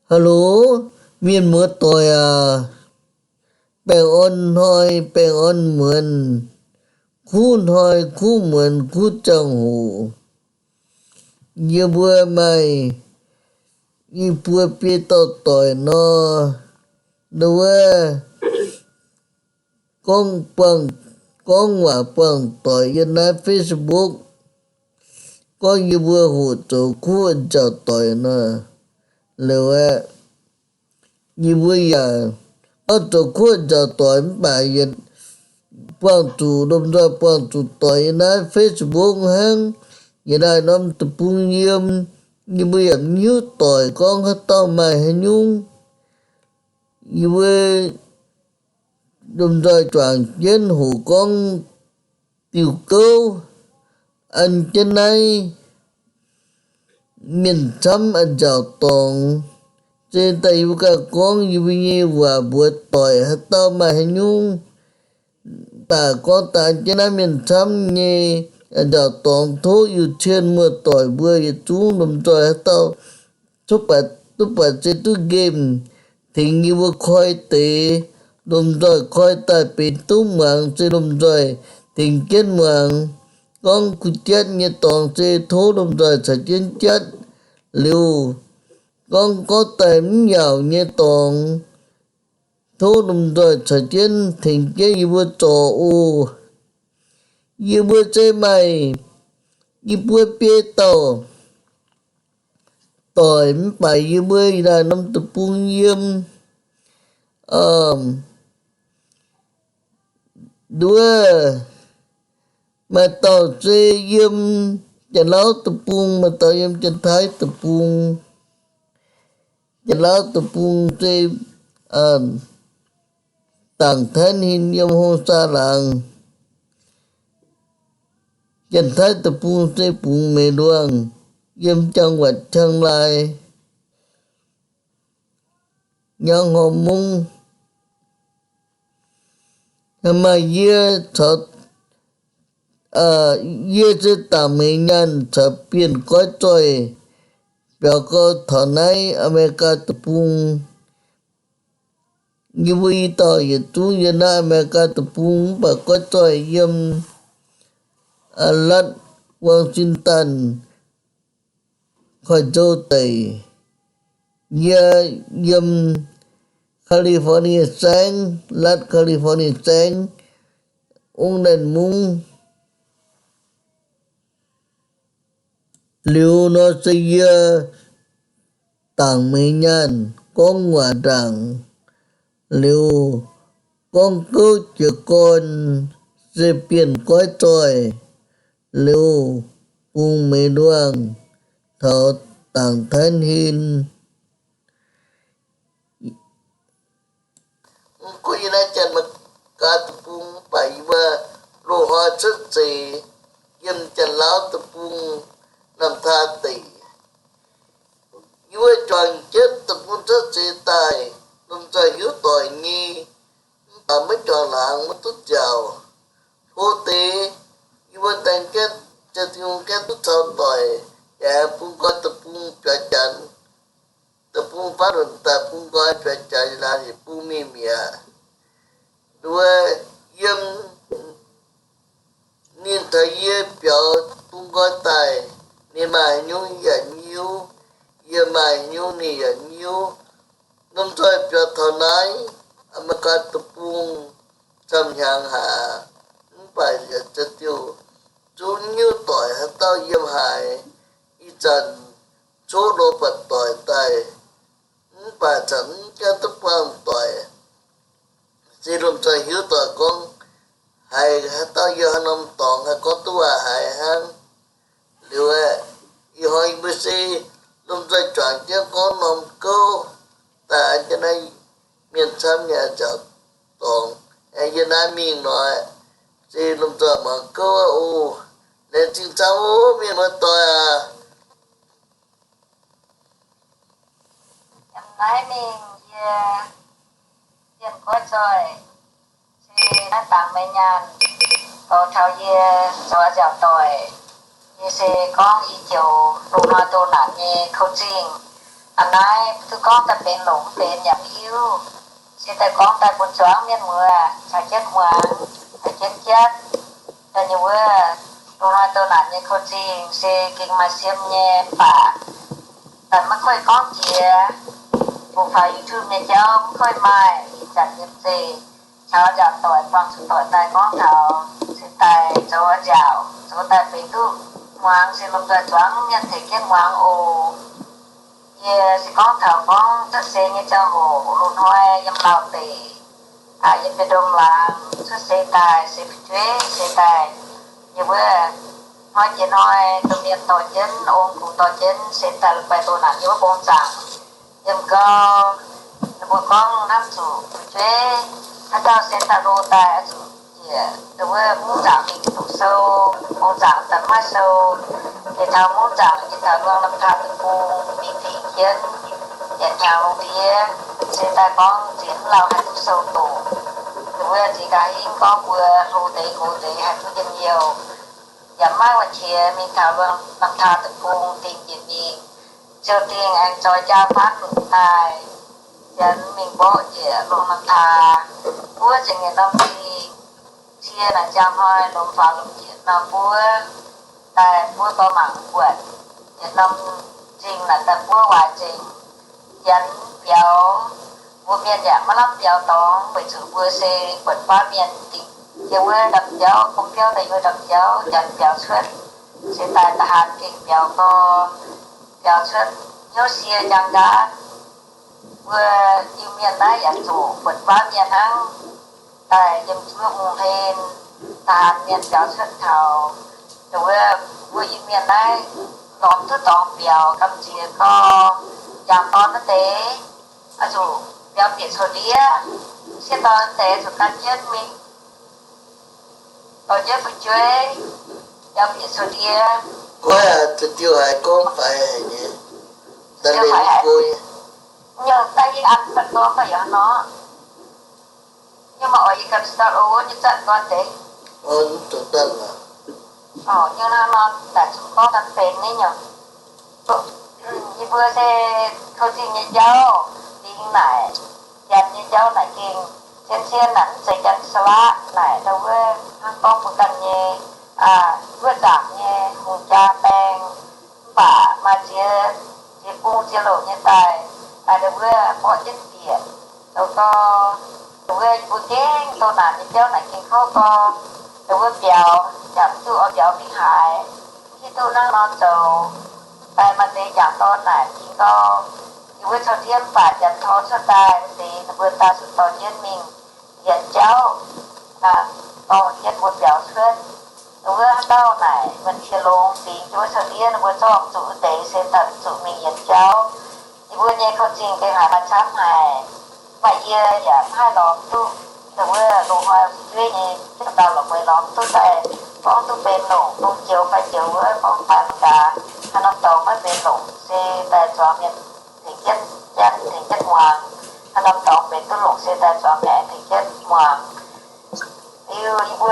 Hello, mienh muoz-doic aac, baengh orn hnoi baengh orn muonz, kuv hnoi kuv muonz kuv ziangh hoc, yie mbuo maaih i buo biei dauh doic nor, wuov, gorngv waac buangh doic yiem naaiv Facebook, gorngv yie mbuo hoqc zoux kuv nziaauc doic nor, liuz aeqv, yie mbuo yaac gorngv zoux kuv nziaauc doic mv baac yietc buangh zuqc lomh nzoih buangh zuqc doic yiem naaiv Facebook hnangv. Yietc daaih norm deic-bung yiem, yie mbuo yaac mv hiuv doic gorngv haaix dauh maaih haaix nyungc. Yie mbuo lomh nzoih juangc jienv hoqc gorngv diuh gouv an jienv naaiv mienh camv a'nziaauc dorngx. Se daaih yie mbuo ganh gorngv yie mbuo nyei waac mbuox doic haaix dauh maaih haaix nyungc, daaih gorngv daaih an jienv naaiv mienh camv nyei a'nziaauc dorngx. Tov Iu-Cien muoz-doic mbuo yietc zungv lomh nzoih haaix dauh duqv baac, duqv baac se duqv nqemh tengx yie mbuo koi deix, lomh nzoih koi daaih benx duqv muangx se lomh nzoih tengx jienv muangx. Gorngv kuh jatv nyei dorngx se tov lomh nzoih caux jienv jatv. Liuz gorngv gorngv daaih mv yaauc nyei dorngx, tov lomh nzoih caux jienv tengx jienv yie mbuo zorc oc. Yie mbuo se maaih i buo biei dauh doic mv baac yie mbuo ih daaih norm deic-bung yiem nduov, maaih dauh se yiem Janx-Lauv deic-bung, maaih dauh yiem Janx-Taiv deic-bung. Janx-Lauv deic-bung se dangc Taiv Hin yiem Hong Saa Laangz. Janx-Taiv deic-bung se Bungx Meix Nduangh yiem จังหวัดเชียงราย nyangv hormh mungv. Maaih yie caux, yie se Dangc Meix Nyaanh caux Bienh Goiv Zoih biaux gau taux naaiv Aa^me^li^gaa deic-bung. Yie mbuo i dauh yietc zungv yiem naaiv Aa^me^li^gaa deic-bung mv baac Goiv Zoih yiem Latv Washington Koiv-Nzou deic. Yie yiem California saengv, Latv California saengv, Oregon mungv. Liuz nor se yie Dangc Meix Nyaanh gorngv waac ndaangc. Liuz gorngv gouv jiez gorn se Bienh Goiv Zoih. Liuz Bungx Meix Nduangh taux Dangc Taiv Hin. Mv gunv yiem naaiv Janx-Meigaa deic-bung mv baac yie mbuo loz-hnoi cuotv seix yiem Janx-Lauv deic-bung Namh Taa Deic. Yie mbuo juangc jienv deic-bung cuotv seix daaih, lomh nzoih hiuv doic nyei, mv baac maiv juangc laangz, maiv duqv nziaauc. Tov deix yie mbuo daaih gaengh, Ziouv Tin-Hungh gaengh duqv caux doic, yaac bun nqoi deic-bung biaux Janx, deic-bung faanv lunc daaih bun nqoi biaux Janx, laanh yietc bung mingh mi'aqv. Nduov, yiem ninh caux yie biaux bun nqoi daaih, ninh maaih haaix nyungc yaac hiuv, yie maaih haaix nyungc ninh yaac hiuv. Lomh nzoih biaux taux naaiv Aa^me^li^gaa deic-bung camv hnyangx haic, mv baac yaac za'diuh zungv hiuv doic haaix dauh yiem haaix. Ih zanc coqv lo buatc doic daaih, mv baac zanc mv gaengh duqv buangh doic. Se lomh nzoih hiuv doic gorngv haiz haaix dauh yiem haaix norm dorngx haih gorngv duqv waac haiz hnangv. Liuz aeqv, ih hnoi yie mbuo se lomh nzoih juangc jienv gorngv norm gouv daaih an jienv naaiv mienh camv nyei nziaauc dorngx. Aengx yie naaiv mingh nor, se lomh nzoih muangx gouv oc. Laengz zingh camv oc, mienh muoz-doic aac. Yiem naaiv mingh yie, Bienh Goiv Zoih, se naaiv Dangc Meix Nyaanh, dorh taux yie zoux nziaauc doic. Yie se gorngv i joux loz-hnoi doh naanc nyei kouv-zingh. A'naaiv duqv gorngv daaih benx longc benx yaac mv hiuv. Se daaih gorngv daaih bun zuangx mienh muoz caux jienv muangx, caux jienv jatv daaih nyei wuov loz-hnoi doh naanc nyei kouv-zingh se gengh maaih siem nyei, mv baac daaih maiv koiv gorngv jiex. Mbuo faaux YouTube nyei jauv mv koiv maaih, ih zanc yiem zeih caux nziaauc doic buangh zuqc doic daaih gorngv taux, se daaih zoux nziaauc zoux daaih benx duqv muangx se lomh nzoih zuangx mienh tengx jienv muangx oc. Yie se gorngv taux gorngv cuotv seix nyei ziangh hoc loz-hnoi yiem Laauh deic, yiem Mbien-Ndongx laangz cuotv seix daaih, seix fu'jueiv seix daaih, yie wuov hnoi jiex hnoi domh mienh dorh jienv, ong-gux dorh jienv seix daaih la'guaih doh naanc yiem wuov mbong zaangc. Yiem gau, ninh mbuo gorngv hnamv zuqc fu'jueiv haaix dauh se daaih loz daaih oix zuqc njiec wuov mungv zaangc mingh duqv sou, mbong zaangc daaih maiv sou. Yietc taux mungv zaangc, yietc taux luang Lamh Taa Deic-Bung mingh dingh jienv yietc hnyangx lungh ndiev, se daaih gorngv nziex mv lauh haih duqv sou doqc. Wuov nziex nqa'haav hingv gorngv mbuo hlo deix gox deix haih duqv njien-youh. Yaac maiv waac-qiex mingh taux luang Lamh Taa Deic-Bung dingh njiec mingh, ziouc dingh aengx zoix jaa faanv lunc daaih, janx mingh mborqv njiec luang Lamh Taa. Buov nzengc yietc norm zingh, cie naaic ziangh hnoi lomc faaux lomc njiec norm buov, daaih buov gau mangc buatc yietc norm zingh naaic daaih buov waaic nzengc. Janx biaux, mbuo mienh yaac maiv lamh biaux dorngx, weic zuqc mbuo se buatc baav mienh dingc yiem wuov ndamv-jauv, gomv biauv daaih yiem wuov ndamv-jauv, janx biaux cuotv, se daaih da'haanz gengh biaux gau, biaux cuotv hnyouv sie njang nqaatv. Mbuo Iu-Mienh naaiv yaac zuqc buatc baav mienh hnangv, daaih yiem wuov hungh hlen, da'haanz mienh biaux cuotv taux, wuov, mbuo Iu-Mienh naaiv lorz duqv dorngx biaux gamh nziex gau, jangx dorn wuov deix, oix zuqc biaux bieqc coux ndiev, sieqv dorn wuov deix zuqc gan jienv mingh dorh jienv fu'jueiv biaux bieqc coux ndiev. Maiv haiz diuh haiz gorngv faix haic nyei, daaih liuz mv go nyei. Nyungc daaih yie an fai gorngv fai yaac nor. Nyungc maaih oix yie ganh start over nyei zanc gorn deix. Mv zuqc daaih lorqc. Nyungc hnangv nor daaih zuqc gorngv ganh benx nyei nyungc. Yie mbuo se kouv-zingh nyei jauv, dingx naaic, janx nyei jauv naaic gengh cien-cien naaic mv zeiz janx-saqlaqv naaic ndau wuov hnangv gorngv mbuo ganh nyei, wuov zaangc nyei hungh jaa baeng, mv baac maaih ziex, ziex bung ziex louc nyei daaih, ndau wuov mborqv jienv bieqc zoux gau. Ndau wuov yie mbuo gengh doh naanc nyei jauv naaic gengh kouv gau. Ndau wuov biaux yaac mv duqv oix biaux mingh haaix, mv hiuv duqv hnangv nor zoux. Daaih maaih deix jangc dorn naaic dingx gau, yie mbuo cou-ndiev mv baac janx tor cuotv daaih wuov deix ninh mbuo daaih zuqc dorh jienv mingh yienx jauv, dorh jienv mbuo biaux cuotv. Ndau wuov haaix dauh naaic wuonh qiex longx dingx jienv wuov cou-ndiev ninh mbuo zorqv zuqc wuov deix se daaih zuqc mingh yienx jauv. Yie mbuo nyei kouv-zingh gengh haiz maaih camv haic. Mv baac yie yaac mv haih lorz duqv, ndau wuov loz-hnoi fu'jueiv nyei dauh lorz mueiz lorz duqv daaih gorngv duqv benx longc bung joux fai joux wuov gorngv daaih mv gaax. Haaix norm dorngx maiv benx longc se daaih zuangx mienh tengx jienv janv, tengx jienv muangx. Haaix norm dorngx benx duqv longc se daaih zuangx mienh aengx tengx jienv muangx. Liuz yie mbuo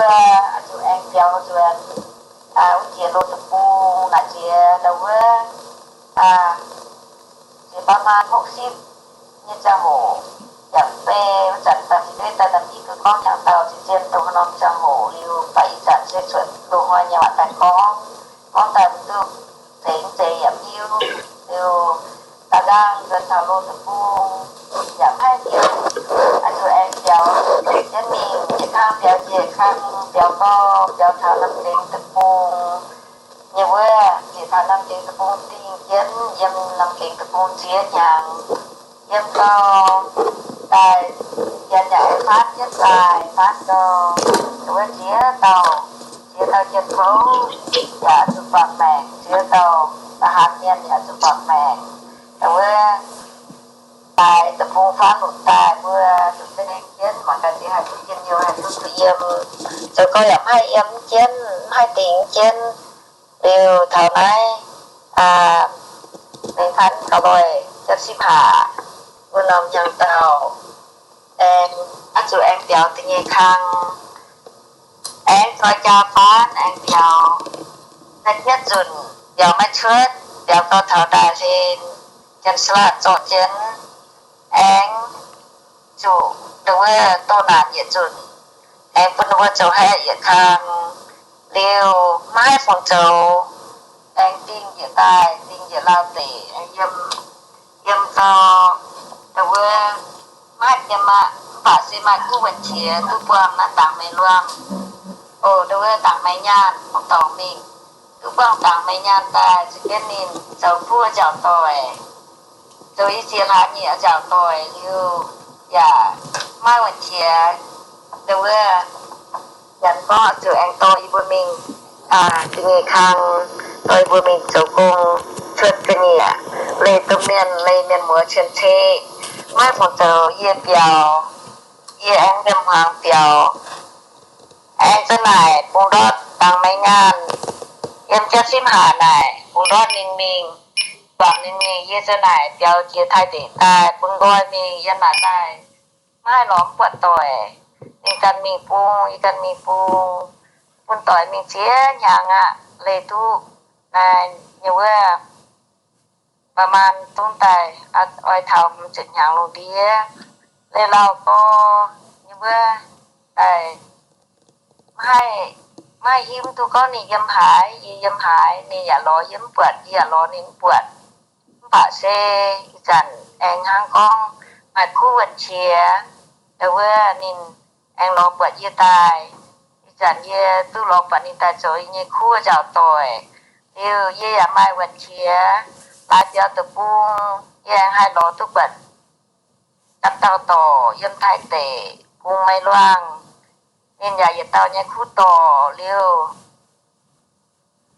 zuqc aengx biaux nzuonx wuov jiex loz deic-bung naaic jiex ndau wuov, jiex baav maa hopv sipv nyei ziangh hoc, yaac mv bei wuov zanc daaih fu'jueiv daaih daaih mv hiuv duqv gorngv hnyangx-daauh zien-zien dongh haaix norm ziangh hoc liuz, mv baac ih zanc se cuotv loz-hnoi nyei waac daaih gorngv, gorngv daaih mv duqv zeiz mv zeiz yaac mv hiuv. Liuz da'nqaang nzuonx taux loz deic-bung yaac mv haih hnyouv, zuqc aengx biaux jienv mingh, yietc kang biaux njiec kang, biaux gau, biaux taux Namx Gengx Deic-Bung nyei wuov, njiec taux Namx Gengx Deic-Bung dingh jienv, yiem Namx Gengx Deic-Bung nziex hnyangx. Yiem gau, daaih janx yaac faanv jienv daaih, faanv gau, wuov nziex dauh, nziex dauh jien-kouv yaac zuqc buatc maengc, nziex dauh da'haanz mienh yaac zuqc buatc maengc. Wuov daaih deic-bung faanv lunc daaih, mbuo zuqc za'gengh jienv mangc gaax nziex haih duqv njien-youh, haih duqv duqv yiem. Zoux gau yaac mv haih yiem jienv, mv haih dingx jienv. Liuz taux naaiv, mingh พันเก้าร้อยเจ็ดสิบห้า wuov norm hnyangx-daauh, aengx oix zuqc aengx biaux da'nyeic kang, aengx zoix jaa faanv aengx biaux. Naaiv jienv nzunc mbiauz maiv cuotv, mbiauz gau taux ndaaih hlen, janx-sa'latv zorqv jienv, aengx zuqc ndongc wuov doh naanc yietc nzunc, aengx bun ninh mbuo zoux haeqv yietc kang liuz, maiv haih fungc zoux, aengx dingh njiec daaih, dingh njiec Laauh deic, aengx yiem, yiem gau, ndongc wuov maiv haih yiem aqv. Mv baac se maaih kuv wuonh qiex duqv buangh naaiv dangx meih luangh, o, ndongc wuov dangx meih nyaanh hmuangx dorngx mingh, duqv buangh dangx meih nyaanh daaih, za'gengh ninh zoux kuv njaaux doic, zoux i ziex hlaax nyieqc njaaux doic liuz, yaac maiv wuonh qiex. Ndongc wuov janx gorngv zuqc aengx dorh yie mbuo mingh, aa, da'nyeic kang, dorh yie mbuo mingh zoux gong, cuotv ga'nyiec, leih domh mienh, leih mienh muoz cien-ceqv, maiv fungc zoux yie biaux, yie aengx yiem hmuangx biaux, aengx za'naaic bungx ndortv dangx meih nyaanh, yiem jienv simv haac naaic bungx ndortv ninh mingh, guangc ninh mingh, yie za'naaic biaux jiex Taiv deic daaih bun nqoi mingh yiem naaic daaih, maiv haih lorz mv buatc doic. Ninh ganh mingh bung, yie ganh mingh bung, bun doic mingh ziex hnyangx aqv, leih duqv naaiv nyei wuov ประมาณ zungv daaih, oix taux hmz ziepc hnyangx lungh ndiev. Leih lauh gorx nyei wuov daaih, maiv haih, maiv haih hiuv duqv gorngv ninh yiem haaix, yie yiem haaix, ninh yaac lorz yie mv buatc, yie yaac lorz ninh mv buatc. Mv baac se ih zanc aengx hnangv gorngv maaih kuv wuonh qiex, ndongc wuov ninh aengx lorz buatc yie daaih. Ih zanc yie duqv lorz buatc ninh daaih zoux yie nyei kuv njaaux doic liuz, yie yaac maaih wuonh qiex laaix biaux deic-bung, yie aengx haih lorz duqv buatc gapv dauh dorc yiem Taiv deic bung Meiv Luangh. Ninh yaac yietc dauh nyei kuv dorc liuz,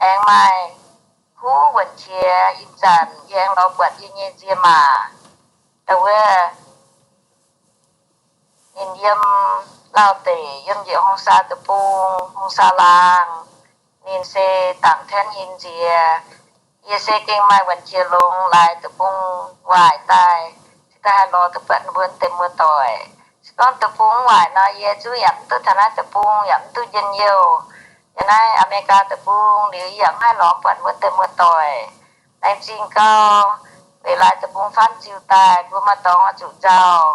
aengx maaih kuv wuonh qiex. Ih zanc yie aengx lorz buatc yie nyei nzie maac, ndongc wuov ninh yiem Laauh deic, yiem njiec Hungh Saa deic-bung, Hungh Saa laangz. Ninh se dangc Tenv Hin nziex. Yie se gengh maaih wuonh qiex longx laaix deic-bung waaic daaih, se daaih haih lorz duqv buatc ninh mbuo deix muoz-doic. Se gorngv deic-bung mv waaic nor, yie zungv yaac mv duqv taux naaiv deic-bung, yaac mv duqv njien-youh. Yiem naaiv Aa^me^li^gaa deic-bung liuz, yie yaac mv haih lorz buatc mbuo deix muoz-doic. Laengz zingh gau, weic laaix deic-bung faanv ziux daaih, mbuo maaih dorngx oix zuqc nzauh,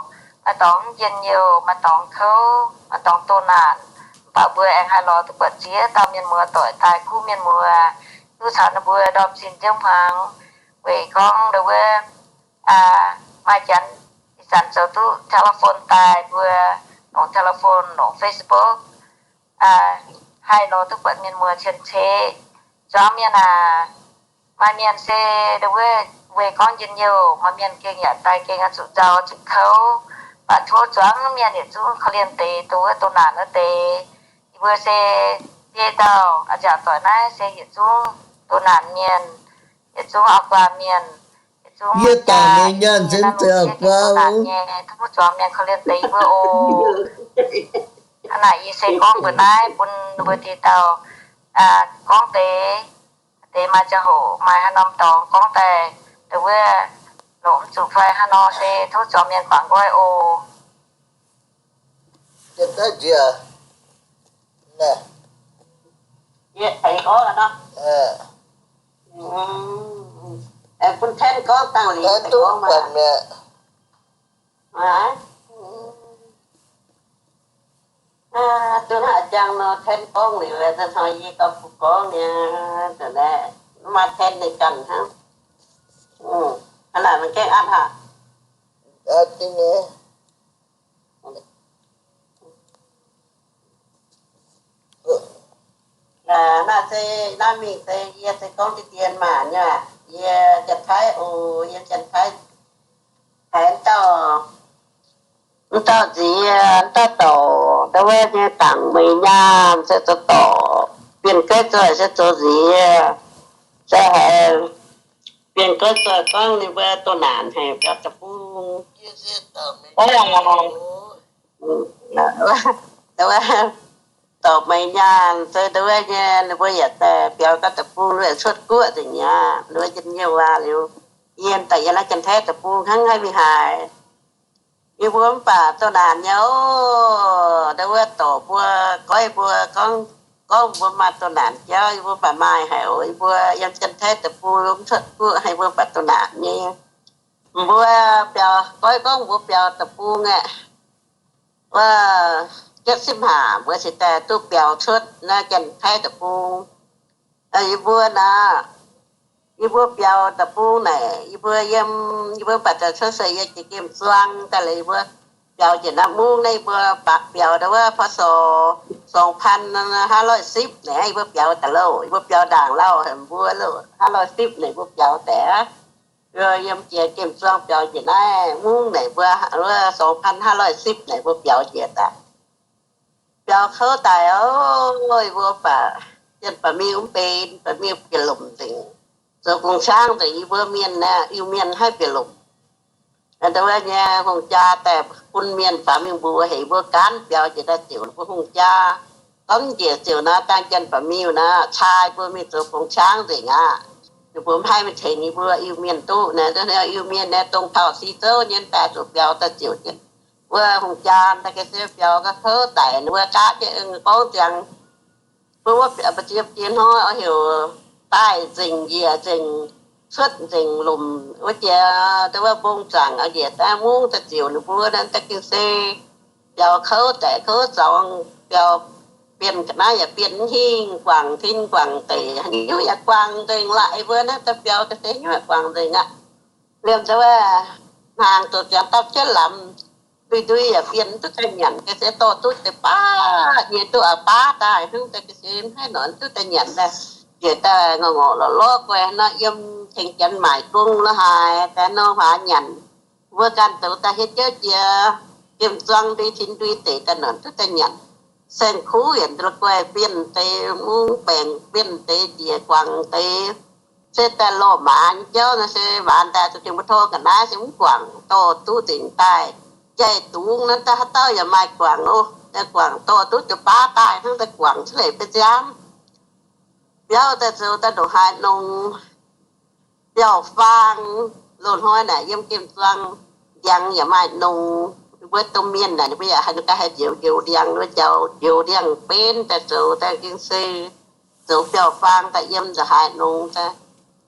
maaih dorngx mv njien-youh, maaih dorngx kouv, maaih dorngx doh naanc. Mv baac mbuo aengx haih lorz duqv buatc ziex dauh mienh muoz-doic daaih kuv mienh muoz, duqv caux ninh mbuo ndorm zinh nziouv hmuangx. Weic gorngv ndongc wuov, aa, maaih janx ih zanc zoux duqv telephone daaih, mbuo longc telephone, longc Facebook, aa, haih lorz duqv buatc mienh muoz cien-ceqv. Zuangx mienh aac, maaih mienh se ndongc wuov weic gorngv njien-youh, maaih mienh gengh yaac daaih gengh oix zuqc nzauh zuqc kouv. Mv baac tov zuangx mienh yietc zungv korv-lienh deix dongh wuov doh naanc wuov deix. Yie mbuo se biei dauh a'nziaauc doic naaiv se yietc zungv doh naanc mienh, yietc zungv auv-guaax mienh, yietc zungv jaa, yie naaiv lungh ndiev gengh doh naanc nyei. Tov zuangx mienh korv-lienh deix yie mbuo oc. Hnangv naaic yie se gorngv mbuox naaiv bun ninh mbuo deix dauh, aa, gorngv deix, deix maaih ziangh hoc maaih haaix norm dorngx gorngv daaih, dongh wuov longc mv zuqc fai haaix nor se tov zuangx mienh guangc nqoi oc. Yie tengx gorngv nor, bun Ten gorngv dangh liuz, duqv haaix jangx nor, Ten gorngv liuz, da'hnoi yie gauh bun gorngv niaa, da'naaiv mv maaih Ten ninh ganh hnangv. Hnangv naaic maiv gaengh atv haic. Naaiv se, naaiv mingh se yie se gorngv deix dien maah nyei, yie Janx-Taiv oc, yie Janx-Taiv haiz dauh, mv dauh nziex, mv dauh dorc, ndau wuov nyei dangc meih nyaanh se zoux dorc, Bienh Gaiv Zoih se zoux nziex, se haiz Bienh Gaiv Zoih gorngv ninh mbuo doh naanc haic biaux deic-bung. Ndau wuov dorc meih nyaanh se ndau wuov nyei, ninh mbuo yaac daaih biaux gau deic-bung, ninh mbuo yaac cuotv guoqv nzengc mi'aqv, ninh mbuo njien-youh aqv. Liuz yie daaih yiem naaiv Janx-Taiv deic-bung hnangv haiz mingh haaix. Yie mbuo mv baac doh naanc nyei oc. Ndau wuov dorc mbuo goiv mbuo gorngv, gorngv mbuo maaih doh naanc jauv, yie mbuo baac maaih haic oc. Yie mbuo yiem Janx-Taiv deic-bung, yiem cuotv guoqv haic, yie mbuo baac doh naanc nyei. Mbuo biaux, goiv gorngv mbuo biaux deic-bung aeqv, wuov, เจ็ดสิบห้า mbuo cingx daaih duqv biaux cuotv naaiv Janx-Taiv deic-bung. Yie mbuo naaic, yie mbuo biaux deic-bung naaic, yie mbuo yiem, yie mbuo baac daaih cuotv seix yiem jiex Gemh Zuang daaih liuz, yie mbuo biaux njiec naaiv mungv naaiv, yie mbuo baac biaux daaih wuov พ.ศ. สองพันห้าร้อยสิบ naaic, yie mbuo biaux daaih loh, yie mbuo biaux ndaangc lauh haic mbuo loh, ห้าร้อยสิบ naaic mbuo biaux daaih. Yiem jiex Gemh Zuang biaux njiec naaiv mungv naaic mbuo wuov สองพันห้าร้อยสิบ naaic mbuo biaux njiec daaih. Biaux kouv daic oc, mbuo baac, Janx-Baeqc-Miuh mv benx, Baeqc-Miuh bieqc lomc nzengc. Zoux gong caangv nzengc, yie mbuo mienh naaiv, Iu-Mienh haih bieqc lomc. Wuov nyei hungh jaa daaih bun mienh faaux mingh mbuox hec mbuo gaanv biaux njiec daaih ziouc mbuo hungh jaa gorngv njiec ziouc naaiv dangh Janx-Baeqc-Miuh naaiv caa mbuo mingh zoux gong caangv nzengc aqv. Ninh mbuo mv haih mingh tengx yie mbuo Iu-Mienh duqv naaiv. Iu-Mienh naaiv dongh taux Sic Zouv nyei daaih zuqc biaux daaih ziouc jienv wuov hungh jaa daaih ga'sie biaux ga'kouv daic, ninh mbuo gaav jienv gorngv ziangx mbuo wuov ba'ziex jiex hnoi oix heuc daaih nzengc njiec nzengc, cuotv nzengc lomc wuov jiex daaih wuov mbong zaangc oix njiec daaih mungv daaih ziouc ninh mbuo naaiv daaih gengh se biaux kouv daic kouv zorngx, biaux bienh ga'naaiv yaac bienh mv hingh, guangc tin guangc deic, haaix nyungc yaac guangc nzengc laaix mbuo naaiv daaih biaux ga'sie haaix nyungc yaac guangc nzengc aqv. Liemh daaih wuov hnaangx doqc ziangx dapv jienv lamz, ndui-ndui yaac bienh duqv daaih nyanc, ga'sie dorh duqv deix baav nyei duqv aqv, baav daaih hnangv daaih ga'sie mv haih nor duqv daaih nyanc daaih. Njiec daaih ngorc ngorc lorqc lorqc guai nor yiem tengx janx maaic gong lo haaix daaih nor huaax nyanc. Mbuo ganh zoux daaih hietv jauv jiex, Gemh Zuang ndui cin ndui deic daaih nor duqv daaih nyanc. Saeng-kuv yienc la'guaih bienh deix, mungv baengc bienh deix, njiec guangc deix. Se daaih lorh maaz nyei jauv nor se maaz daaih zuqc dingc mbuo tor ga'naaiv se mv guangc, dorh duqv nzengc daaih. Jai dungz naaiv daaih haaix dauh yaac maaih guangc oc. Daaih guangc dorh duqv ziouc baav daaih hnangv daaih guangc cuotv leiz beiv nziaamv. Biauv daaih zoux daaih ndongc haaix nongx, biauv-faang. Loz-hnoi naaic yiem Gemh Zuang ndiangx yaac maaih nongx. Mbuo domh mienh naaic ninh mbuo yaac haaix nor gaax haih njoux njoux ndiangx, njoux njoux ndiangx-benv daaih zoux daaih gengh se zoux biauv-faang daaih yiem nza'haaix nongx daaih.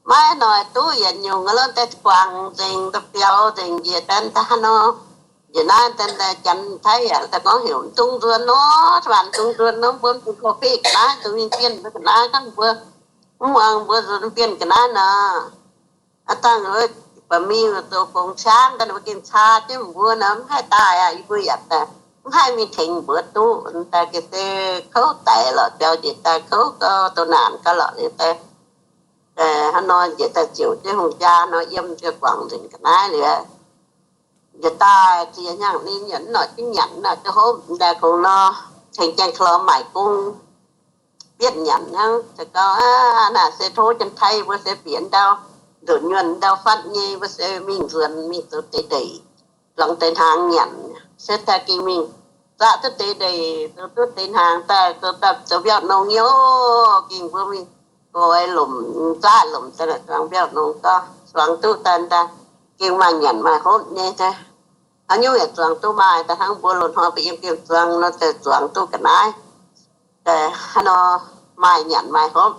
Maiv noic duqv yietc nyungc aqv lorqc, daaih guangc nzengc, daaih biaux nzengc njiec daaih hnangv nor. Njiec naaiv daaih, daaih Janx-Taiv yaac daaih gorngv heuc mv dungx nzuonx nor, tov mv dungx nzuonx nor, mbuo mv dungx korv-fiqv ga'naaiv, dungx mingh bienh mbuo ga'naaiv, gorngv mbuo mv muangx mbuo nzuonx bienh ga'naaiv nor. Aav dangh ba'miuh zoux gong caangv daaih, ninh mbuo gengh caa jienv mbuo nor, mv haih daaih aqv. Yie mbuo yaac daaih mv haih mingh tengx mbuo duqv. Daaih ga'sie kouv daic lorqc, biaux njiec daaih kouv gau, doh naanc gau lorqc liuz daaih. Hnangv nor njiec daaih ziouc jienv hungh jaa nor yiem ziouc guangc nzengc ga'naaiv liuz, njiec daaih ziex hnyangx ninh nyanc, mv noic jienv nyanc naaic, ziouc hopv daaih kungx nor, tengx jaeng-klor maaic gong, bietv nyanc hnangv. Za'gengh aav, naaic se tov Janx-Taiv mbuo se bieqc ndau, nzuonx nyuonh ndau fatv nyei, mbuo se mingh nzuonx mingh zoux deix ndeic, zuangx deix hnaangx nyanc, se daaih gengh mingh zaqv duqv deix ndeic, zoux duqv deix hnaangx daaih, zoux daaih zoux mbiauh nongx nyei oc. Gengh mbuo mingh goix lomc, zaqv lomc daaih zuangx mbiauh nongx gorngv zuangx duqv daaih, daaih gengh maaih nyanc maaih hopv nyei daaih. Haaix nyungc yaac zuangx duqv maaih daaih, hnangv mbuo loz-hnoi mbuo yiem Gemh Zuang nor, daaih zuangx duqv ga'naaiv, daaih haaix nor maaih nyanc maaih hopv.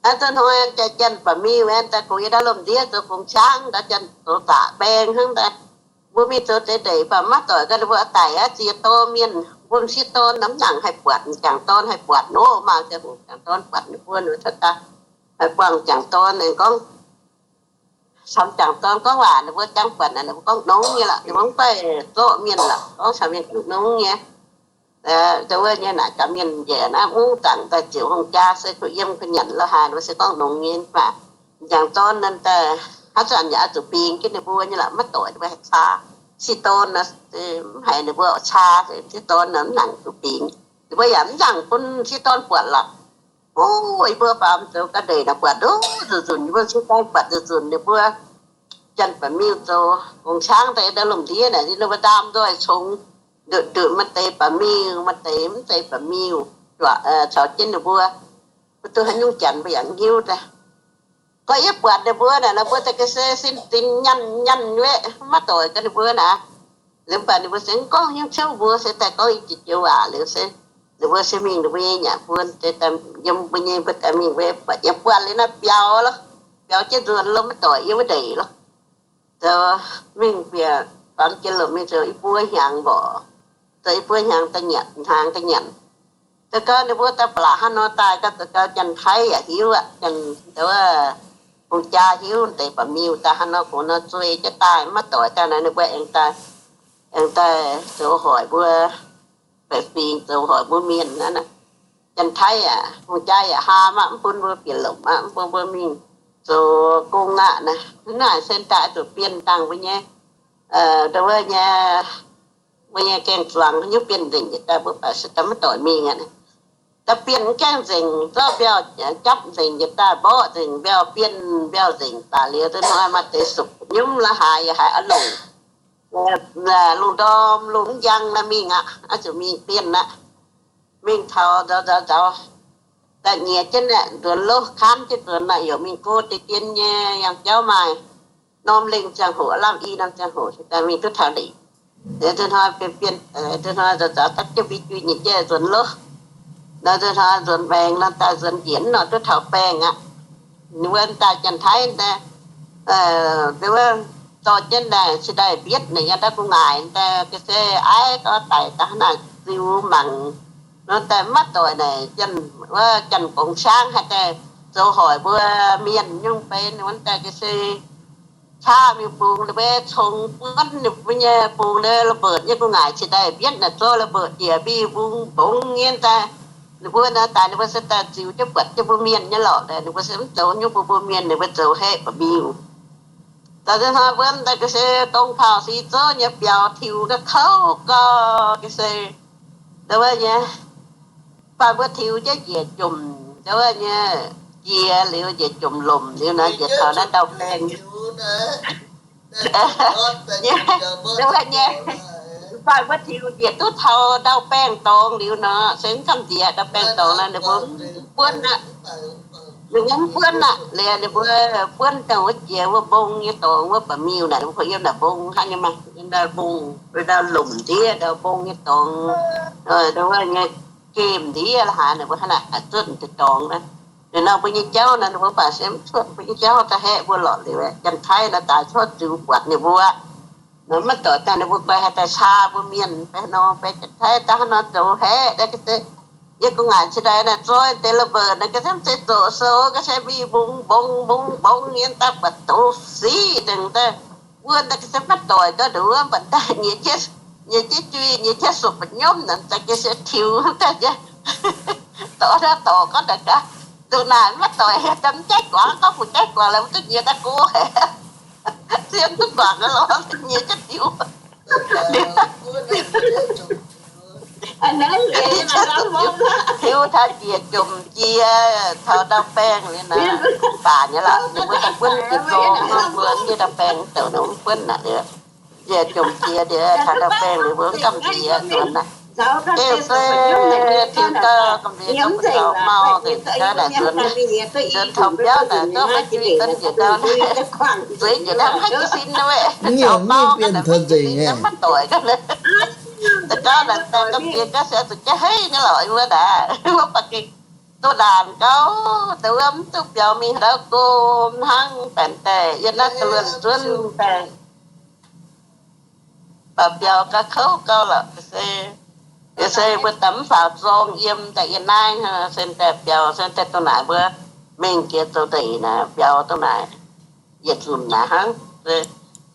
Aav, duqv hnoi daaih janx-baeqc-miuh daaih kungx yiem ndau lomh ndiev zoux gong caangv, ndau janx zoux zaqc baeng hnangv daaih. Mbuo mingh zoux deix ndeic baac maiv doic gaax ninh mbuo daic aqv, ziex dorn mienh, mbuo m'sieqv dorn nor mv nangc haih buatc, m'jangc dorn haih buatc oc. Maaih ziangh hoc m'jangc dorn buatc ninh mbuo, ninh mbuo cuotv daaih haih buangh m'jangc dorn, ninh gorngv, camv m'jangc dorn gorngv waac ninh mbuo jangv buatc naaic, ninh mbuo gorngv nongx nyei lorqc, ninh mbuo mv baac zorqv mienh lorqc, gorngv caux mienh duqv nongx nyei. Dongh wuov nyei naaic gaax mienh njiec naaiv mungv zaangc daaih ziouc hungh jaa se kuh yiem kuh nyanc lo haaix, ninh mbuo se gorngv nongx nyei. Mv baac m'jangc dorn naaiv daaih haaix zanc yaac oix zuqc bingx jienv ninh mbuo nyei lorqc, maiv doic ninh mbuo haih caa. Sieqv dorn nor mv haiz ninh mbuo caa, sieqv dorn nor mv nangc zuqc bingx. Ninh mbuo yaac mv nangc bun sieqv dorn buatc lorqc. O, yie mbuo baamz zoux ga'ndeic naaic buatc nduqc nzunc nzunc, yie mbuo sieqv dorn buatc nzunc nzunc, ninh mbuo janx-baeqc-miuh zoux gong caangv daaih ndau lomh ndiev naaic, ninh mbuo ndaam nzoih congx, ndutv ndutv maaih deix baeqc-miuh, maaih deix mv zeiz baeqc-miuh, caux jienv ninh mbuo. Mbuo duqv haaix nyungc janx mbuo yaac mv hiuv daaih. Gorngv yie buatc ninh mbuo naaic, ninh mbuo daaih ga'sie sin dinx nyanh nyanh weqv, maiv doic gaax ninh mbuo naaic. Liuz mv baac ninh mbuo se mv gorngv haaix nyungc ciouv mbuo, se daaih gorngv i jiex joux waac liuz se, Ninh mbuo se mingh ninh mbuo nyei nyanc buon, yiem mbuo nyei mbuo daaih mingh mbuo yiem buatc liuz naaiv biaux lorqc. Biaux jienv nzuonx lorqc, maiv doic yiem wuov ndeic lorqc. Zoux mingh bieqc baamz jiex lomc mingh zoux i buo hnyangx mborqc, zoux i buo hnyangx daaih nyanc, hnaangx daaih nyanc. Zoux gau ninh mbuo daaih ba'laqc hnangv nor daaih gau, zoux gau Janx-Taiv yaac hiuv aqv, wuov hungh jaa hiuv deix ba'miuh daaih hnangv nor, kungx nor zueih jienv daaih maiv doic daaih nor, ninh mbuo aengx daaih, aengx daaih zoux hoic mbuo baeqc fingx, zoux hoic mbuo mienh aqv. Janx-Taiv yaac, hungh jaa yaac haa mv bun mbuo bieqc lomc aqv, mv bun mbuo mingh zoux gong aqv naaic. Naaic se daaih zuqc bienh dangh mbuo nyei, wuov nyei, mbuo nyei gaeng-zuangx nyungc bienh nzengc yietc daaih, mbuo baac se daaih maiv doic mingh aqv. Daaih bienh gaengh nzengc, zorqv mbiauh japv nzengc yietc daaih, mborqv nzengc mbiauh, bienh mbiauh nzengc daaih liuz, duqv hnoi maaih deix suqc nyunv la'haaix yaac haiz a'longc lungh ndorm lungh mv njang naaiv mingh aqv, oix zuqc mingh bienh aqv. Mingh taux nzauz nzauz nzauz, daaih nyiex jienv naaiv nzuonx loh, kaanv jienv nzuonx naaiv, yaac mingh go deix dien nyei yangh jauv maaih norm lengh ziangh hoc, lamh i norm ziangh hoc daaih mingh duqv taux ndeic. Duqv hnoi bienh bienh, duqv hnoi nzauz nzauz dapv jienv mbui jui nyiex jienv nzuonx loh. Nor duqv hnoi nzuonx maengx nor daaih nzuonx njiec nor duqv taux baengh aqv. Ninh mbuo daaih Janx-Taiv daaih, wuov dorh jienv daaih cingx daaih mbietv naaic, yangh daaih gu'nguaaic daaih ga'sie aiv gau daic daaih hnangv naaic ziux mangc. Nor daaih maiv doic naaic, wuov Janx-Gongx Shaangv haih daaih zoux hoic mbuo mienh nyungc bei, ninh mbuo daaih ga'sie caqv mingh bungx ninh mbuo cong buonv ninh mbuo nyei bungx ninh mbuo ระเบิด nyei gu'nguaaic cingx daaih mbietv naaic zorqv ระเบิด njiec mingh mbungx mbongx nyei daaih. Ninh mbuo naaic daaih ninh mbuo se daaih ziux jienv buatc jienv mbuo mienh nyei lorqc. Ninh mbuo se mv zoux nyungc bun mbuo mienh, ninh mbuo zoux haeqv ba'miuh. Daaih hnoi mbuo daaih ga'sie dongh เผ่าสีโจ้ nyei biaux tiux ga'kouv gau ga'sie. Wuov nyei, faanh mbuo tiux jienv njiec jomc, wuov nyei, jiex liuz njiec jomc lomc liuz naaic, njiec taux naaiv ndau-baengh. Wuov nyei, faanh mbuo tiux njiec duqv taux ndau-baengh dorngx liuz nor, se mv gamh nziex ndau-baengh dorngx nor, ninh mbuo mv buonv aqv. Ninh mbuo mv buonv aqv. Liuz ninh mbuo buonv dongh wuov jiex wuov mbong nyei dorngx wuov ba'miuh naaic, ninh mbuo yiem naaic mbong hnangv nyei maah, ndau mbong, ndau lomc ndiev ndau mbong nyei dorngx, wuov nyei gemh ndiev la'haaix, ninh mbuo hnangv naaic zuotv deix dorngx naaiv. Liuz nor mbuo nyei jauv naaiv, ninh mbuo baac se mv cuotv mbuo nyei jauv daaih haeqv mbuo lorqc. Liuz Janx-Taiv naaiv daaih cuotv ziux buatc ninh mbuo nor, maiv doic daaih ninh mbuo guai haih daaih caa mbuo mienh, baeqc nor baeqc Janx-Taiv daaih hnangv nor zoux haeqv naaiv ga'sie. Yie gu'nguaaic cingx daaih naaic zoi deix ระเบิด naaic ga'sie mv zeiz zoqc sou, ga'sie mingh mbungx mbungx mbungx nyei daaih buatc douz siqv dengh daaih. Wuov naaiv ga'sie maiv doic ga'nduov, mv baac daaih nyiex jienv, nyiex jienv jui, nyiex jienv suqc ba'nyomv naaic, daaih ga'sie tiux daaih jiex dorh naaiv dorngx gorngv daaih gaax, nduqc naaic maiv doic haic, daaih mv jaiv guangc, gorngv bun jaiv guangc laaix mv duqv nyiex daaih go haic. Zien duqv guangc lorz nyiex jienv tiux. Tiux taux njiec jomc jiex taux ndau-baengh liuz naaic, baac nyei lorqc, ninh mbuo daaih buonv jiex zorng nor, mbuo ndiev ndau-baengh douc ninh mbuo buonv naaic liuz, njiec jomc jiex liuz taux ndau-baengh liuz mbuo mv gamh nziex nzuonx naaic. Eix se tiux gau gamh nziex gau, mbuo taux mau nzengc gau naaic nzuonx, nzuonx taux biauv naaic, duqv maiv jui ga'nziex gau naaic, nzueiz njiec naaiv maiv jiex sin naaiv, taux mau ga'naaiv nzueiz njiec naaiv maiv doic ga'naaiv. Da'gauv naaic daaih gamh nziex gau se zuqc jaav heiv nyei lorqc, wuov naaic, wuov ba'gengh duqv laanh gau, da'wuov mv duqv biaux mingh haaix ndau go hnangv baeqc daaih, yie naaiv da'luonx zuonv daaih. Baac biaux ga'kouv gau lorqc se, se mbuo daaih mv faaux zorng yiem daaih yie naaiv, se daaih biaux se daaih dongh naaic mbuo mingh jiex zoux ndeic naaic biaux dongh naaic, yietc nzunc naaic hnangv.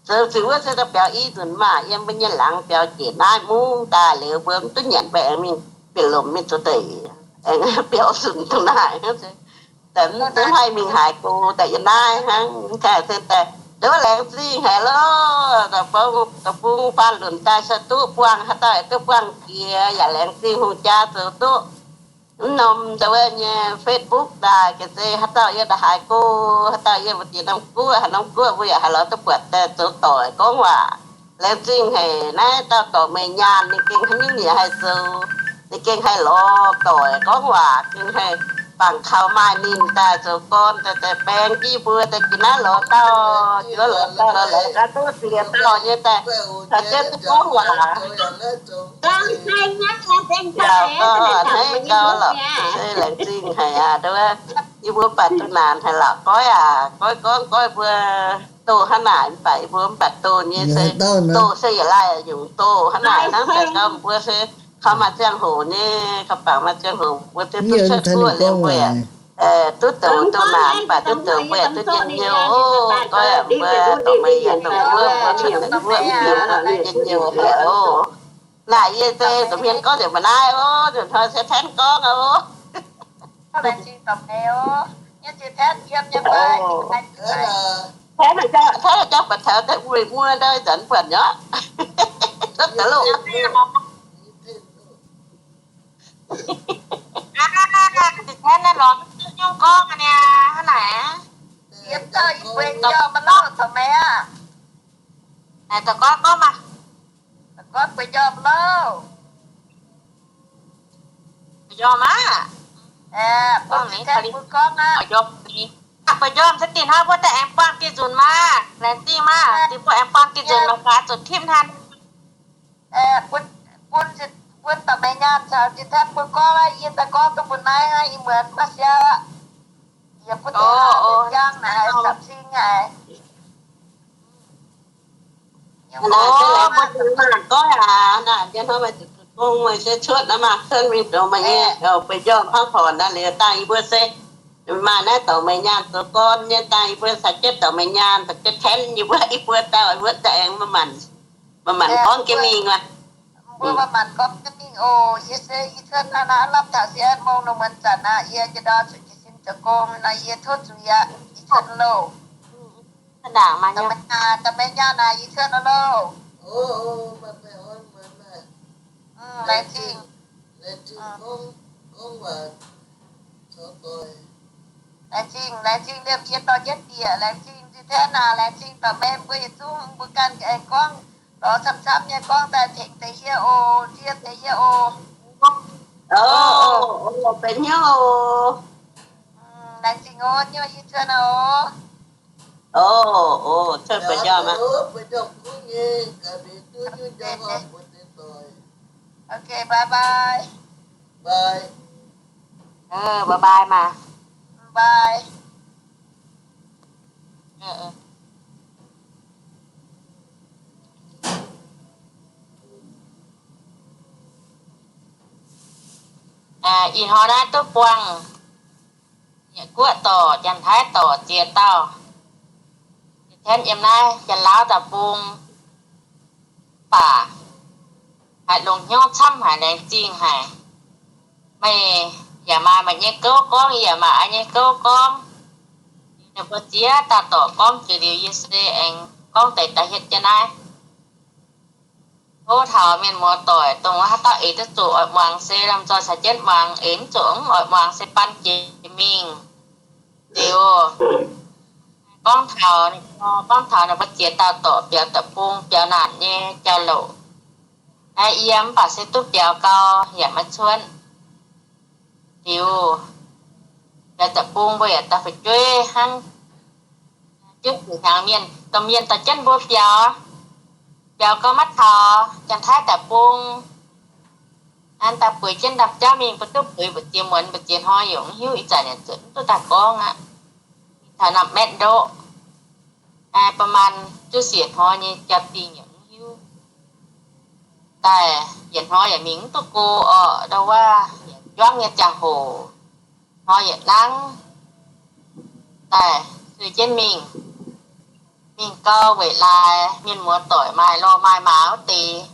Zoux ziux wuov se daaih biaux i nzunc maah, yiem mbuo nyei laangz biaux jiex naaiv mungv daaih liuz mbuo mv duqv nyanc mbuo aengx mingh bieqc lomc mingh zoux ndeic, aengx biaux nzunc dongh naaic hnangv. Daaih mv haih mingh haaix go daaih yiem naaiv hnangv. Daaih se daaih ndongc wuov laengz zingh haic loh. Daaih bung faanh lunc daaih se duqv buangh, haaix dauh duqv buangh jiex yaac laengz zingh hungh jaa zoux duqv. Mv norm ndongc wuov nyei Facebook daaih ga'sie haaix dauh yiem daaih haaix go, haaix dauh yiem mbu'ziex norm guoqv, haaix norm guoqv mbuo yaac haaix lorz duqv buatc daaih zoux doic gorngv waac. Laengz zingh haic naaiv dauh dorc meih nyaanh ninh gengh haaix nyungc yaac haih zoux, ninh gengh haih lorz doic gorngv waac, gengh haih bangc kaux maaih ninh daaih zoux gorn daaih, daaih baeng jienv mbuo daaih jiex naaiv lorz dauh, juov lorz dauh, lorz lorz gaax duqv ziex dauh nyei daaih, caux jienv duqv gorngv waac. Yaac gorngv a'hneiv gau lorqc, se laengz zingh haic aqv. Nduov, yie mbuo mv baac duqv naanc haic lorqc. Goiv aac, goiv gorngv goiv mbuo doh hnangv naaic, mv baac yie mbuo mv baac doh nyei se, doh se yietc laih nyungc doh hnangv naaic hnangv. Daaih gau mbuo se kaux maaih ziangh hoc nyei, kaux bangc maaih ziangh hoc mbuo duqv cuotv guoqv liuz mbuo yaac duqv douc doh naanc, mv baac duqv douc mbuo yaac duqv njien-youh oc. Goiv aac, mbuo dorh meih yaac dongh wuov, mbuo cuotv daaih wuov, mv baac njien-youh haic oc. Naaic yie se da'hmien gorngv nzengc mbuo naaiv oc, nzunc hnoi se Tanv gorngv oc. Tanv jauv baac taux daaih wuic muoz ndau zanc buatc nyei. Duqv daaih loh. Tanv naaiv lorz mv duqv nyungc gorngv aqv niaa, hnangv naaic. Yie dauh yie bueix njormh mv lauh zoux meih aqv. Naaic da'goiv gorngv maah. Da'goiv bueix njormh lauh. Bueix njormh maah. Aeqv, bueix njormh aqv. Bueix njormh se dinh hnangv wuov daaih aengx buangh diuh nzunc maah. Laengz zingh maah, dinh mbuo aengx buangh diuh nzunc mangc gaax zuqc tipv hnangv. Bun, bun dorh meih nyaanh caux Jiex Tanv mbuo gorngv, yie daaih gorngv duqv mbuo naaiv hnangv, ih muonz maiv siauv aqv. Yie bun deix njang naaic, samx cing haic. Mbuo gorngv aac, naaiv njien hnoi meih zuqc gong meih se cuotv naaiv maah, cuotv mingh zoux meih nyei, bueix njormh hnangv porc naaiv liuz dangh yie mbuo se maaih naaiv dorh meih nyaanh zoux gorn nyei, dangh yie mbuo caux jienv dorh meih nyaanh, caux jienv Tanv yie mbuo, yie mbuo dauh wuov daaih aengx maaih manc, maaih manc gorngv jienv mingh aqv. Mbuo maaih manc gorngv jienv mingh oc. Yie se yie cuotv naaiv, naaiv lamh taux sienx mong nor muonz zanc aqv, yie jiez ndau zuqc jiez sin zoux gong nor, yie tov zuiz aqv, yie cuotv loh. Dorh meih nyaanh naaic, yie cuotv loh. Laengz zingh. Laengz zingh, laengz zingh liemh jiex dorh jienv bieqc, laengz zingh Jiex Tanv naaic, laengz zingh dorh meih mbuo yietc zungv mbuo ganh aengx gorngv lorz camv-camv nyei gorngv daaih tengx deix yie oc, ndie deix yie oc. Benx hnyouv oc. Laengz zingh oc, nyuoqc yie cuotv oc. Oc, oc, cuotv bueix njormh aqv. Ok, bye bye. Bye bye maah. Bye. Ih hnoi naaiv duqv buangh Yietc Guoqv dorc, Janx-Taiv dorc ziex dauh, Jiex Tanv yiem naaiv Janx-Laauv deic-bung. Mv baac haiz longx hnyouv camv haic, laengz zingh haic. Meih yaac maaih meih nyei gouv gorngv, yie yaac maaih yie nyei gouv gorngv. Ninh mbuo ziex dauh dorc gorngv jiex liuz, yie se aengx gorngv deix da'hietv jienv naaiv. Tov taux mienh muoz doic, dongh wuov haaix dauh eix duqv zuqc oix muangx se lomh nzoih caux jienv muangx, eix mv zuqc mv oix muangx se ban jiex mingh. Liuz, gorngv taux, gorngv taux ninh mbuo ziex dauh dorc biaux deic-bung, biaux naanc nyei jauv-louc. Naaiv yie mv baac se duqv biaux gau, yaac maiv cuotv. Liuz, biaux deic-bung mbuo yaac daaih fu'jueiv hnangv. Jienv zuqc hnyangx mienh, domh mienh dorh jienv mbuo biaux. Biaux gau maiv taux Janx-Taiv deic-bung. An daaih bueix jienv ndaamv-jauv mingh, mbuo duqv bueix mbu'ziex muonz mbu'ziex hnoi yaac mv hiuv, ih zanc yaac zuqc mv duqv daaih gorngv aqv. Taux naamh maetv ndoqv, ประมาณ juov siec hnoi nyei jaa-dingh yaac mv hiuv. Daaih yietc hnoi yaac mingh mv duqv go orqc, ndau wuov yietc juangv nyei ziangh hoc, hnoi yietc nangv. Daaih sueih jienv mingh, mingh gau weic laaix mienh muoz doic maaih lorh maaih maa wuov deix.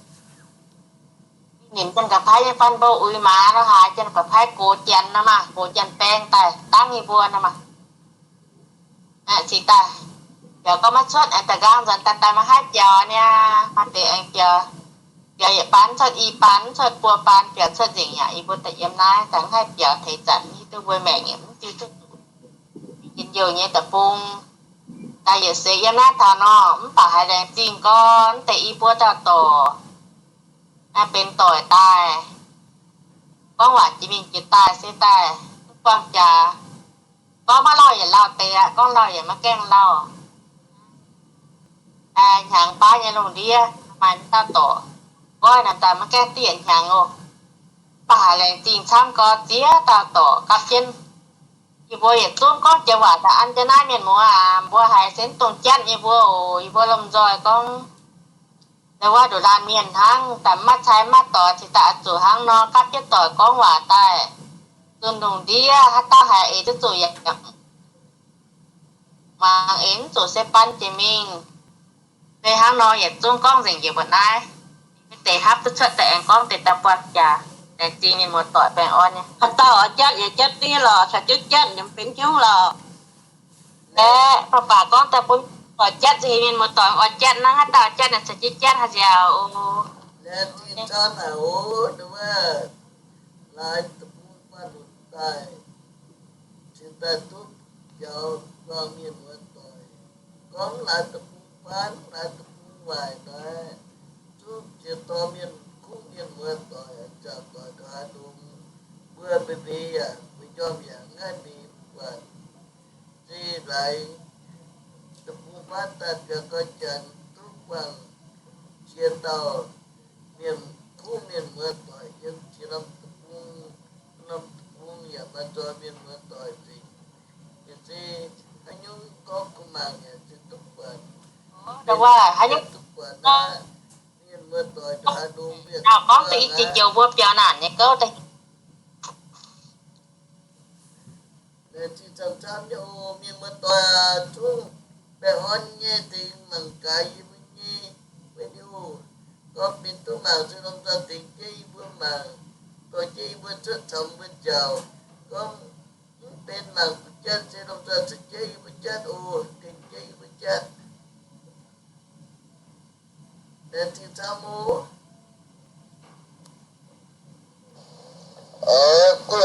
Ninh janx-ga'paaiv nyei faan mbuo uix maaz nor haaix, janx-ga'paaiv gox janx nor maah, gox janx baeng daaih dangv yie mbuo nor maah. Cingx daaih biaux gorngv maiv cuotv, aengx daaih nqaang nzuonx daaih daaih maiv haih biaux niaa. Maaih deix aengx biaux, biaux yietc baan cuotv, i baan cuotv, buo baan biaux cuotv nzengc yaac yie mbuo daaih yiem naaiv daaih mv haih biaux. Teix zanc hiuv duqv mbuo maengc yaac mv diuh duqv njien-youh nyei deic-bung. Daaih yietc seix yiem naaiv taux nor, mv baac haiz laengz zingh gorn deix i buo dauh dorc, benx doic daaih, gorngv waac jiex mingh jiex daaih se daaih duqv buangh jaax. Gorngv maiv lauh yaac lauh deix aqv, gorngv lauh yaac maiv gaengh lauh. Hnyangx baav nyei lungh ndiev maaih dauh dorc, goiv naaic daaih maiv gaengh diev hnyangx oc. Mv baac haiz laengz zingh camv gorx ziex dauh dorc gapv jienv. Yie mbuo yietc zungv gorngv jiex waac daaih an jienv naaiv mienh muoz aac, mbuo haiz se mv dungx jatv yie mbuo oc. Yie mbuo lomh nzoih gorngv, ndau wuov nduqc laanh mienh hnangv, daaih maiv cai maiv doix, cingx daaih oix zuqc hnangv nor gapv jienv doic gorngv waac daaih, zunh lungh ndiev haaix dauh haiz eix duqv zuqc yaac muangx, eix mv zuqc se ban jiex mingh. Se hnangv nor yietc zungv gorngv nzengc njiec mbuo naaiv. Maiv deix hapv duqv cuotv daaih aengx gorngv deix daaih buatc jaax, laengz zingh mienh muoz-doic baengh orn nyei. Haaix dauh oix jatv yaac jatv dingv lorqc, caux jienv jatv yaac mv benx hnyouv lorqc. Aeqv, baac baac gorngv daaih bun doic jatv, se mienh muoz-doic oix jatv hnangv, haaix dauh jatv naaic caux jienv jatv haaix nziaauc oc. Laengz zingh camv haic oc, ndau wuov laaix deic-bung faanh lunx daaih, cingx daaih duqv biaux buangh mienh muoz-doic. Gorngv laaix deic-bung faanh, laaix deic-bung waaic naaiv, zungv jiex dorh mienh kuv mienh muoz-doic, jangx doic ndongc haaix longx, mbuo mbeix mbeix yaac mbuo njormh yaac mv haih mingh buatc. Se laaix deic-bung faanh daaih biaux gau janx duqv buangh jiex dauh mienh kuv mienh muoz-doic yiem jiex norm deic-bung, norm deic-bung yaac maaih nzoih mienh muoz-doic nzengc. Yaac se haaix nyungc gorngv kuv mangc yaac se duqv buatc, duqv buatc naaiv mienh muoz-doic ndongc haaix longx mienh gorngv deix i jiex joux mbuo biaux naanc nyei gouv deix. Laengz zingh camv-camv nyei oc, mienh muoz-doic aac, zungv baengh orn nyei tengx mangc gaax yie mbuo nyei video. Gorngv benx duqv mangc se lomh nzoih tengx jienv yie mbuo mangc, dorh jienv yie mbuo cuotv caux mbuo nziaauc. Gorngv mv benx mangc duqv jatv se lomh nzoih caux jienv yie mbuo jatv oc, tengx jienv yie mbuo jatv. Laengz zingh camv oc. Guv